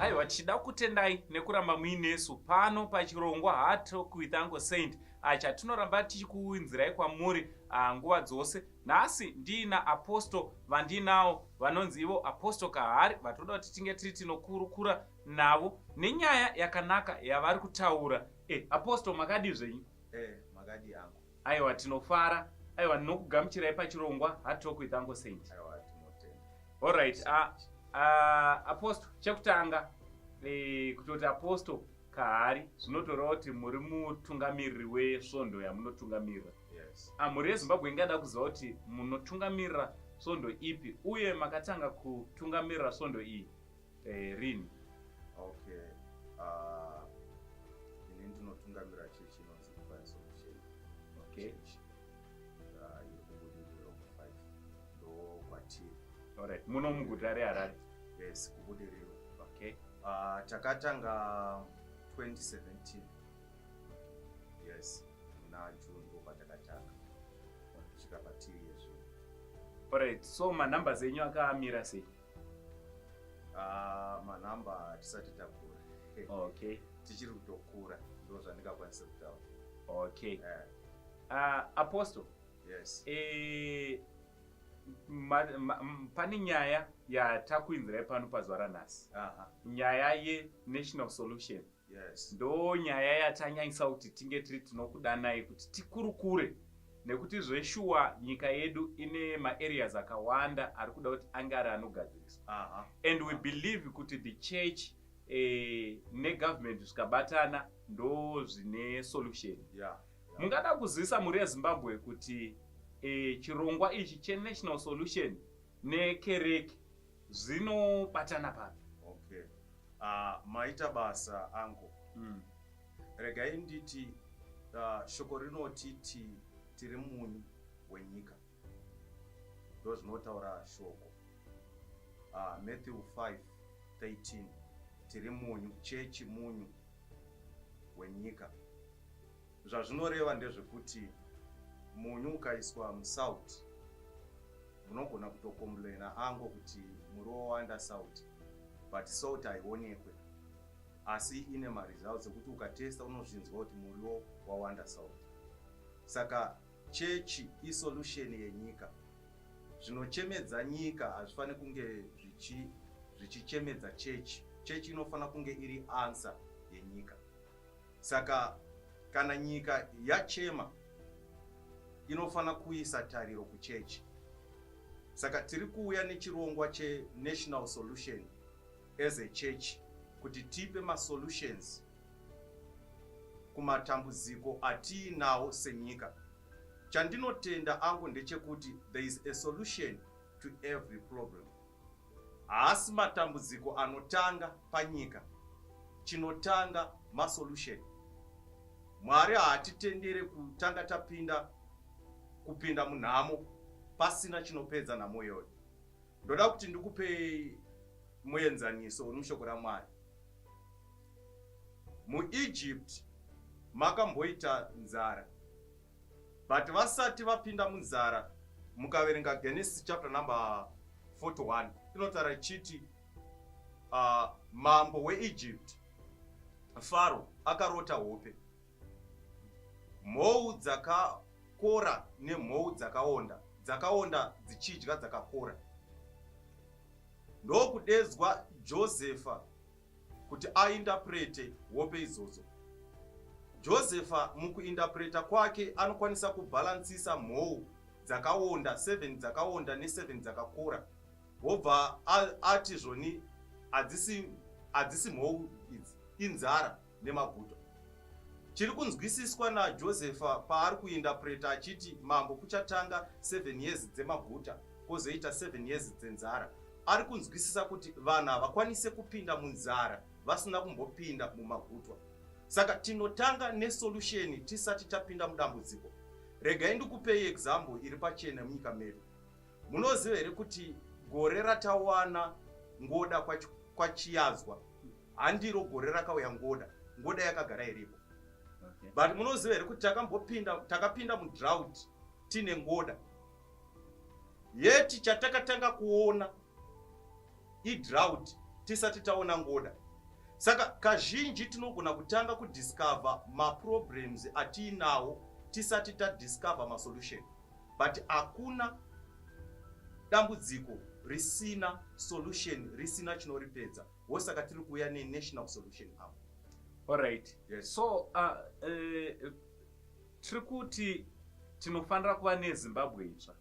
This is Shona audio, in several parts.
Aiwa, tichida kutendai nekuramba muinesu pano pachirongwa Hard Talk with Uncle Saint, chatinoramba tichikuunzirai kwamuri nguva dzose. Nhasi ndiina Apostle vandinawo vanonzi ivo Apostle Kahari, vatoda kuti tinge tiri tinokurukura navo nenyaya yakanaka yavari kutaura. Apostle, makadii zvenyu? Makadii angu? Aiwa, tinofara. Aiwa, ndinokugamuchirai pachirongwa Hard Talk with Uncle Saint. Aiwa, tinotenda. Alright, Apostle, chekutanga kutoti Apostle Kahari zvinotoreva kuti muri mutungamiriri wesvondo yamunotungamirira. Yes. Mhuri yeZimbabwe ingada kuziva kuti munotungamirira svondo ipi uye makatanga kutungamirira svondo iyi rini? Okay. Ini ndinotungamira chechi inonzi Divine Solution. Church. Iri kuBudiriro 5 ndo kwatiri. Alright. Muno muguta reHarare? Yes, kuBudiriro. Okay. Takatanga 2017. Yes, muna June ndo patakatanga kusvika patiri yezvino. Alright, so manumbers enyu akamira sei? Manhamba hatisati takura. Tichiri kutokura, ndo zvandingakwanisa kutaura. Okay. Apostle. Yes. Pane nyaya yatakuinzirai pano pazuva ranhasi. Nyaya yeNational Solution. Ndo nyaya yatanyanyisa kuti tinge tiri tinokudanai kuti tikurukure, nekuti zveshuwa nyika yedu ine maareas akawanda ari kuda kuti ange ari anogadziriswa. And we believe kuti the church negovernment zvikabatana ndo zvine solution. Mungada kuzivisa mhuri yeZimbabwe kuti chirongwa ichi cheNational Solution nekereke zvinobatana papi? Okay. Maita basa angu. Regai nditi shoko rinotiti tiri munyu wenyika, ndo zvinotaura shoko. Matthew 5 13, tiri munyu, chechi munyu wenyika. Zvazvinoreva ndezvekuti munyu ukaiswa musalt, munogona kutocomplaina ango kuti muriwo wawanda salt, but salt haionekwe, asi ine maresults ekuti ukatesta unozvinzwa kuti muriwo wawanda salt. Saka chechi isolution yenyika. Zvinochemedza nyika hazvifaniri kunge zvichichemedza chechi. Chechi inofanira kunge iri answer yenyika. Saka kana nyika yachema, inofanira kuisa tariro kuchechi. Saka tiri kuuya nechirongwa cheNational Solution as a church kuti tipe masolutions kumatambudziko atiinawo senyika. Chandinotenda angu ndechekuti there is a solution to every problem. Haasi matambudziko anotanga panyika, chinotanga masolution. Mwari haatitendere kutanga tapinda kupinda munhamo pasina chinopedza nhamo iyoyo. Ndoda kuti ndikupei muenzaniso uri mushoko raMwari. MuEgypt makamboita nzara, but vasati vapinda munzara, mukaverenga Genesis chapter number 41, inotaura ichiti mambo weEgypt Faro akarota hope, mhou dzakakora nemhou dzakaonda, dzakaonda dzichidya dzakakora. Ndokudedzwa Josefa kuti ainterprete hope idzodzo. Josefa mukuinterpreta kwake anokwanisa kubhalansisa mhou dzakaonda 7 dzakaonda ne7 dzakakora, wobva ati zvoni hadzisi mhou idzi, inzara nemaguta. Chiri kunzwisiswa naJosefa paari kuinterpreta achiti mambo kuchatanga 7 years dzemaguta, kwozoita 7 years dzenzara, ari kunzwisisa kuti vanhu havakwanise kupinda munzara vasina kumbopinda mumagutwa. Saka tinotanga nesolution tisati tapinda mudambudziko. Regai ndikupei example iri pachena munyika medu. Munoziva here kuti gore ratawana ngoda kwaChiyadzwa handiro gore rakauya ngoda? Ngoda yakagara iripo. But munoziva here kuti takambopinda, takapinda mudrought tine ngoda, yeti chatakatanga kuona idrought tisati taona ngoda? Saka kazhinji tinogona kutanga kudiscover maproblems atiinawo tisati tadiscover masolution, but hakuna dambudziko risina solution, risina chinoripedza. Wosaka tiri kuuya nenational solution apo. Alright. So tiri kuti tinofanira kuva neZimbabwe itsva.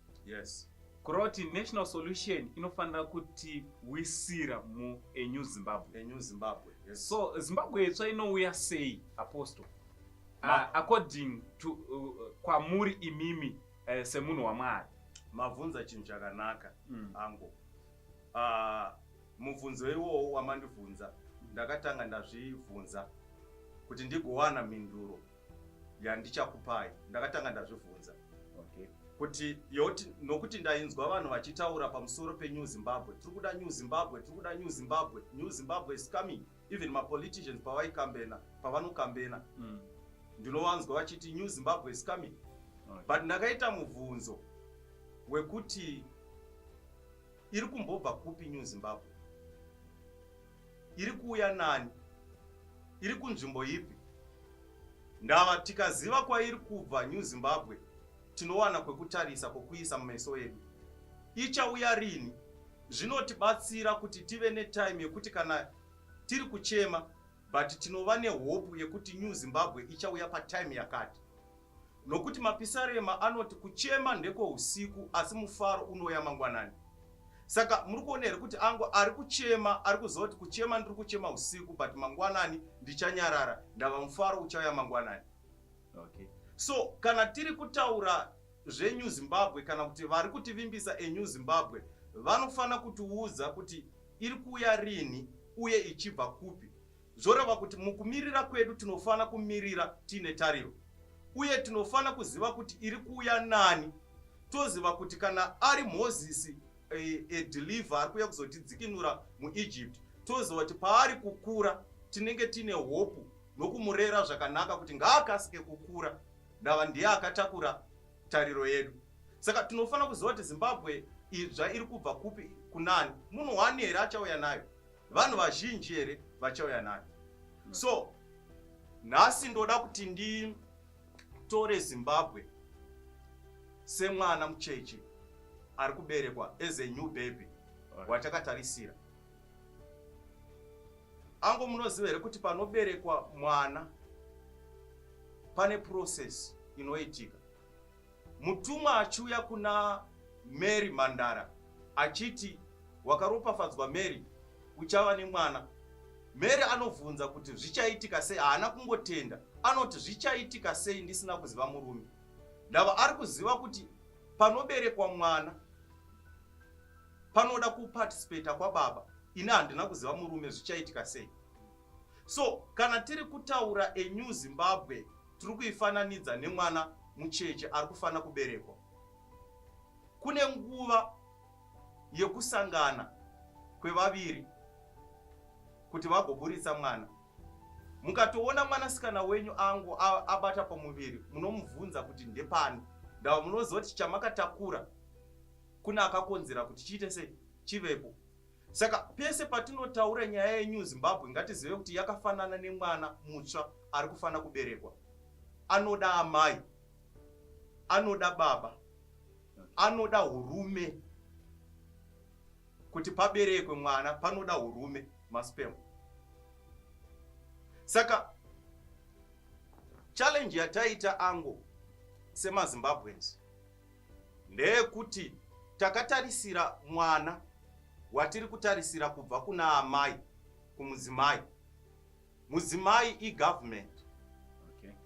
Kureva kuti national solution inofanira kutiwisira mu a new Zimbabwe. A new Zimbabwe, yes. So Zimbabwe itsva inouya sei, Apostle, according to kwamuri imimi semunhu waMwari? Mabvunza chinhu chakanaka, ango. Mubvunzo iwowo wamandibvunza, ndakatanga ndazvibvunza kuti ndigowana mhinduro yandichakupai. Ndakatanga ndazvibvunza kuti yoti, nokuti ndainzwa vanhu vachitaura pamusoro peNew Zimbabwe: "Tiri kuda New Zimbabwe, tiri kuda New Zimbabwe, New Zimbabwe is coming." Even mapoliticians pavaikambena, pavanokambena, ndinovanzwa vachiti, "New Zimbabwe is coming." But ndakaita mubvunzo wekuti iri kumbobva kupi New Zimbabwe? Iri kuuya nani? Iri kunzvimbo ipi? Ndava tikaziva kwairi kubva New Zimbabwe, tinowana kwekutarisa, kwokuisa mumeso edu. Ichauya rini? Zvinotibatsira kuti tive netime yekuti kana tiri kuchema, but tinova nehope yekuti New Zimbabwe ichauya patime yakati, nokuti Mapisarema anoti kuchema ndekweusiku, asi mufaro unouya mangwanani. Saka muri kuona here kuti angu ari kuchema ari kuziva kuti kuchema ndiri kuchema usiku, but mangwanani ndichanyarara, ndava mufaro uchauya mangwanani? So kana tiri kutaura zveNew Zimbabwe, kana kuti vari kutivimbisa eNew Zimbabwe, vanofanira kutiudza kuti iri kuuya rini uye ichibva kupi. Zvoreva kuti mukumirira kwedu tinofanira kumirira tiine tariro, uye tinofanira kuziva kuti iri kuuya nani. Toziva kuti kana ari Mozisi edeliver ari kuuya kuzotidzikinura muEgypt, toziva kuti paari kukura tinenge tiine hope nokumurera zvakanaka kuti ngaakasike kukura, ndava ndiye akatakura tariro yedu. Saka tinofanira kuziva kuti Zimbabwe idzva iri kubva kupi, kunani, munhu wani here achauya nayo, vanhu vazhinji here vachauya nayo? So nhasi ndoda kuti nditore Zimbabwe semwana mucheche ari kuberekwa as a new baby watakatarisira. Ango, munoziva here kuti panoberekwa mwana pane process inoitika? Mutumwa achiuya kuna Mary Mandara achiti, "Wakaropafadzwa Mary, uchava nemwana," Mary anobvunza kuti zvichaitika sei. Haana kungotenda, anoti, "Zvichaitika sei ndisina kuziva murume?" Ndava ari kuziva kuti panoberekwa mwana panoda kuparticipata kwababa. "Ini handina kuziva murume, zvichaitika sei?" So kana tiri kutaura eNew Zimbabwe, tiri kuifananidza nemwana mucheche ari kufanira kuberekwa. Kune nguva yekusangana kwevaviri kuti vagoburitsa mwana. Mukatoona mwanasikana wenyu angu abata pamuviri, munomubvunza kuti ndepani. Ndava munoziva kuti chamakatakura kune akakonzera kuti chiite sei, chivepo. Saka pese patinotaura nyaya yeNew Zimbabwe, ngatizive kuti yakafanana nemwana mutsva ari kufanira kuberekwa. Anoda amai, anoda baba, anoda urume. Kuti paberekwe mwana panoda urume, masperm. Saka challenge yataita ango semaZimbabweans ndeyekuti takatarisira mwana watiri kutarisira kubva kuna amai, kumudzimai. Mudzimai igovernment.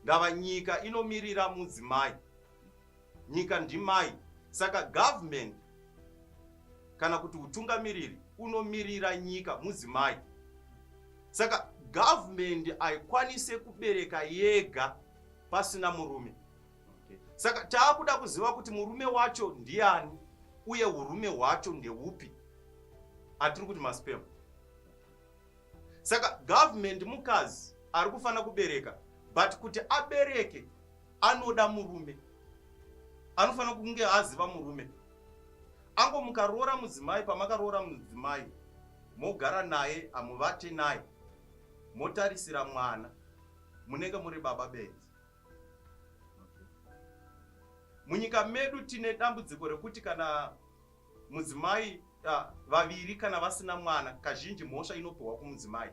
Ndava nyika inomirira mudzimai, nyika ndimai. Saka government kana kuti utungamiriri unomirira nyika, mudzimai. Saka government haikwanise kubereka yega pasina murume. Saka taakuda kuziva kuti murume wacho ndiani uye urume hwacho ndeupi, atiri kuti masperm. Saka government mukadzi ari kufanira kubereka, but kuti abereke anoda murume, anofanira kunge aziva murume. Ango, mukaroora mudzimai, pamakaroora mudzimai mogara naye, hamuvate naye. Motarisira mwana, munenge muri baba benzi. Munyika medu tine dambudziko rekuti kana mudzimai vaviri kana vasina mwana, kazhinji mhosva inopiwa kumudzimai,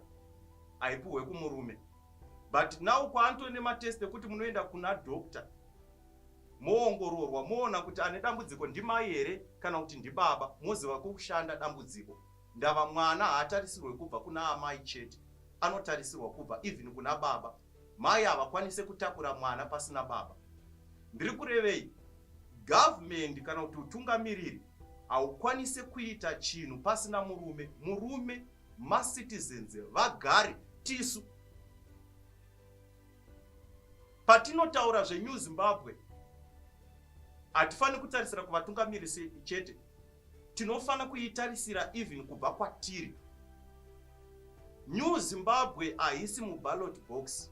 haipiwe kumurume. But now kwaanto nematest ekuti munoenda kuna doctor, moongororwa, moona kuti ane dambudziko ndimai here kana kuti ndibaba, moziva kwekushanda dambudziko. Ndava mwana haatarisirwe kubva kuna amai chete, anotarisirwa kubva even kuna baba. Mai havakwanise kutakura mwana pasina baba. Ndiri kurevei? Government kana kuti utungamiriri haukwanise kuita chinhu pasina murume. Murume macitizens, vagari, tisu. Patinotaura zveNew Zimbabwe, hatifaniri kutarisira kuvatungamiri chete, tinofanira kuitarisira even kubva kwatiri. New Zimbabwe haisi muballot box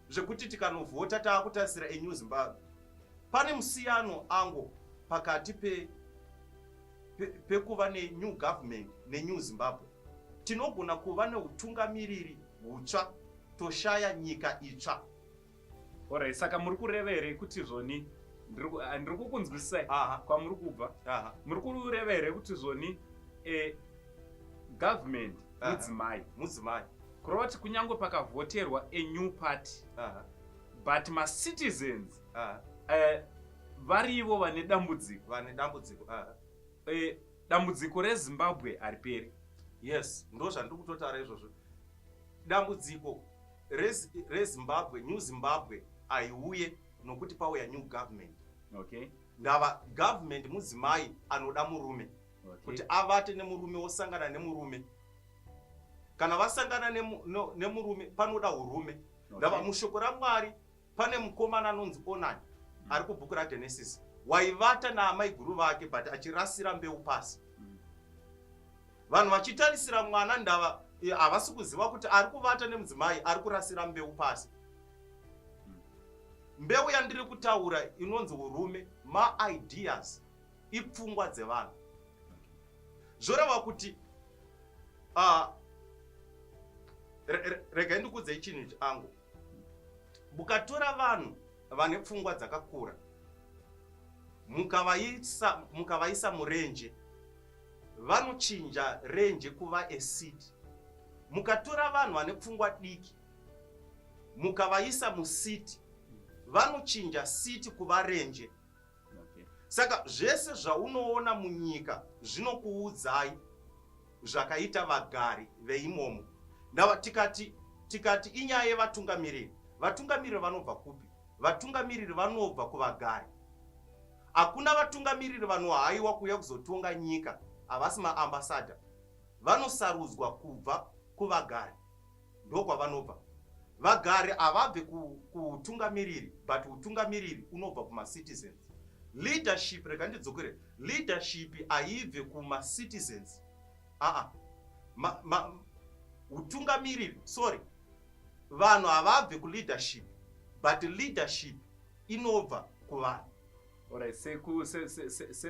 zvekuti tikanovhota taakutarisira eNew Zimbabwe. Pane musiyano ango pakati pekuva nenew government neNew Zimbabwe. Tinogona kuva neutungamiriri hutsva toshaya nyika itsva. Alright, saka muri kureva here kuti zvoni, ndiri kukunzwisisai kwamuri kubva, muri kureva here kuti zvoni government mudzimai? Mudzimai. Kureva kuti kunyange pakavhoterwa a new party, but macitizens varivo vane dambudziko. Vane dambudziko. Dambudziko reZimbabwe hariperi. Yes, ndo zvandiri kutotaura izvozvo. Dambudziko reZimbabwe, New Zimbabwe haiuye nokuti pauya new government. Ndava government mudzimai anoda murume kuti avate nemurume, wosangana nemurume. Kana vasangana nemurume, panoda urume. Ndava mushoko raMwari pane mukomana anonzi Onani ari kubhuku raGenesis, waivata naamai guru vake but achirasira mbeu pasi. Vanhu vachitarisira mwana, ndava havasi kuziva kuti ari kuvata nemudzimai ari kurasira mbeu pasi. Mbeu yandiri kutaura inonzi urume, maideas, ipfungwa dzevanhu. Zvoreva kuti regai ndikudzei chinhu ichi angu. Mukatora vanhu vane pfungwa dzakakura, mukavaisa murenje, vanochinja renje kuva acid. Mukatora vanhu vane pfungwa diki, mukavaisa mucity, vanochinja city kuva renje. Saka zvese zvaunoona munyika zvinokuudzai zvakaita vagari veimomo. Ndava tikati inyaya yevatungamiriri, vatungamiriri vanobva kupi? Vatungamiriri vanobva kuvagari. Hakuna vatungamiriri vanohaiwa kuuya kuzotonga nyika, havasi maambassador. Vanosarudzwa kubva kuvagari, ndokwavanobva. Vagari havabve kuutungamiriri, but utungamiriri unobva kumacitizens. Leadership, rega ndidzokere, leadership haibve kumacitizens. Aa, utungamiriri, sorry, vanhu havabve kuleadership, but leadership inobva kuvanhu. Alright,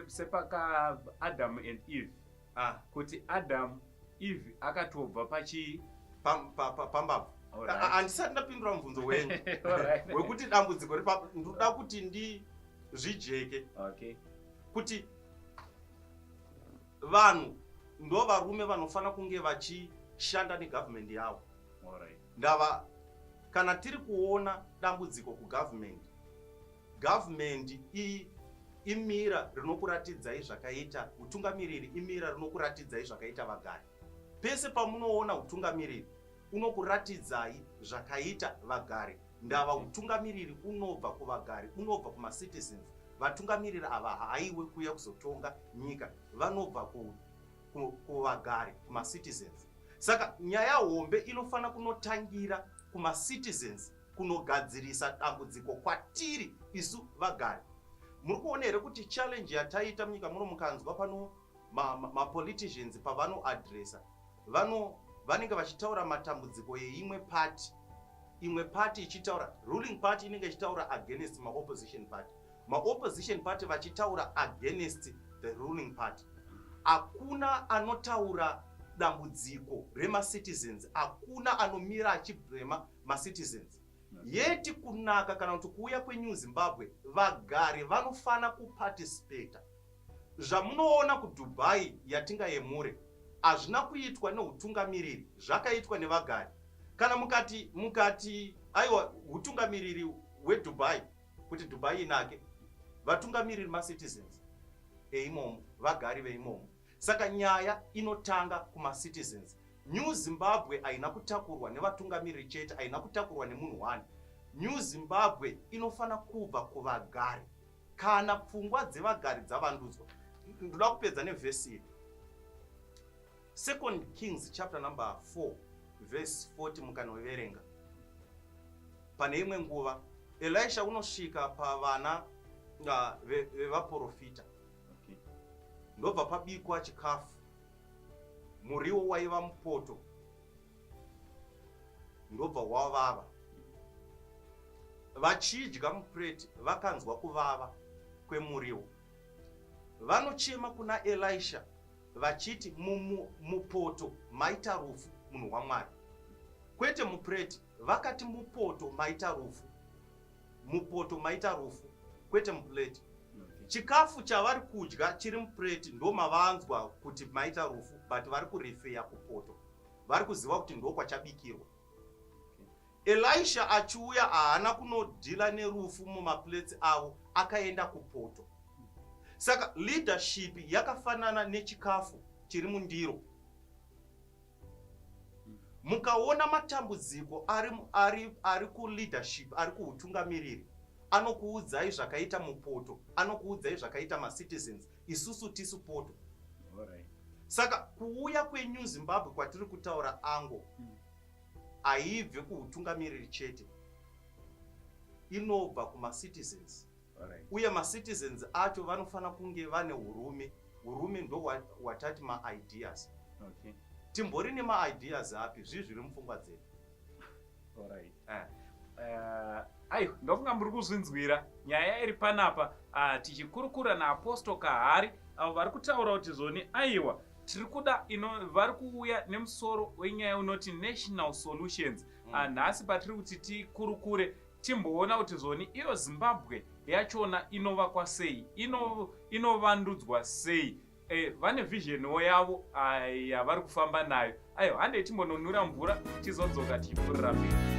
sepaka Adam and Eve, kuti Adam, Eve akatobva pachi Pambabvu. Handisati ndapindura mubvunzo wenyu wekuti dambudziko ripa. Ndoda kuti ndizvijeke kuti vanhu ndo varume vanofanira kunge vachishanda negavhumendi yavo. Ndava kana tiri kuona dambudziko kugavhumendi, gavhumendi imira rinokuratidzai zvakaita utungamiriri, imira rinokuratidzai zvakaita vagari. Pese pamunoona utungamiriri, unokuratidzai zvakaita vagari. Ndava utungamiriri unobva kuvagari, unobva kumacitizens. Vatungamiriri ava haiwe kuuya kuzotonga nyika, vanobva kuvagari, kumacitizens. Saka nyaya hombe inofanira kunotangira kumacitizens, kunogadzirisa dambudziko kwatiri isu vagari. Muri kuona here kuti challenge yataita munyika muno, mukanzwa pano mapoliticians pavanoadresa, vanenge vachitaura matambudziko yeimwe party, imwe party ichitaura, ruling party inenge ichitaura against maopposition party, maopposition party vachitaura against the ruling party. Hakuna anotaura. Dambudziko remacitizens, hakuna anomira achiblema macitizens. Yeti kunaka kana kuti kuuya kweNew Zimbabwe, vagari vanofana kuparticipata. Zvamunoona kuDubai yatingayemure hazvina kuitwa neutungamiriri, zvakaitwa nevagari. Kana mukati aiwa utungamiriri hweDubai, kuti Dubai inake, vatungamiriri macitizens eimomo, vagari veimomo. Saka nyaya inotanga kumacitizens. New Zimbabwe haina kutakurwa nevatungamiriri chete, haina kutakurwa nemunhu one. New Zimbabwe inofana kubva kuvagari. Kana pfungwa dzevagari dzavandudzwa. Ndoda kupedza nevhesi iri. Second Kings chapter number 4 verse 40 mukanoverenga. Pane imwe nguva Elisha unosvika pavana vevaprofita. Okay. Ndobva pabikwa chikafu. Muriwo waiva mupoto. Ndobva wavava. Vachidya mupureti vakanzwa kuvava kwemuriwo. Vanochema kuna Elisha vachiti mupoto maita rufu, munhu waMwari. Kwete mupureti, vakati mupoto maita rufu. Mupoto maita rufu, kwete mupureti. Chikafu chavari kudya chiri mupureti ndo mavanzwa kuti maita rufu, but vari kurefeya kupoto. Vari kuziva kuti ndo kwachabikirwa. Elisha achiuya haana kunodhila nerufu mumaplates avo, akaenda kupoto. Saka leadership yakafanana nechikafu chiri mundiro. Mukaona matambudziko ari kuleadership, ari kuhutungamiriri, anokuudzai zvakaita mupoto, anokuudzai zvakaita macitizens, isusu tisu poto. Saka kuuya kweNew Zimbabwe kwatiri kutaura ango haibve kuhutungamiriri chete, inobva kumacitizens. Uye macitizens acho vanofana kunge vane urume. Urume ndo watati maideas. Timbori nemaideas api? Zvii zviri mupfungwa dzedu? Aiwa, ndofunga muri kuzvinzwira nyaya iri panapa. Tichikurukura naApostle Kahari avo vari kutaura kuti zvoni aiwa tiri kuda ino, vari kuuya nemusoro wenyaya unoti National Solutions. Nhasi patiri kuti tikurukure timboona kuti zvoni iyo Zimbabwe yachona inovakwa sei, inovandudzwa sei. Vane visionwo yavo yavari kufamba nayo. Aiwa, handei timbononwira mvura tizodzoka tichipfuurira mberi.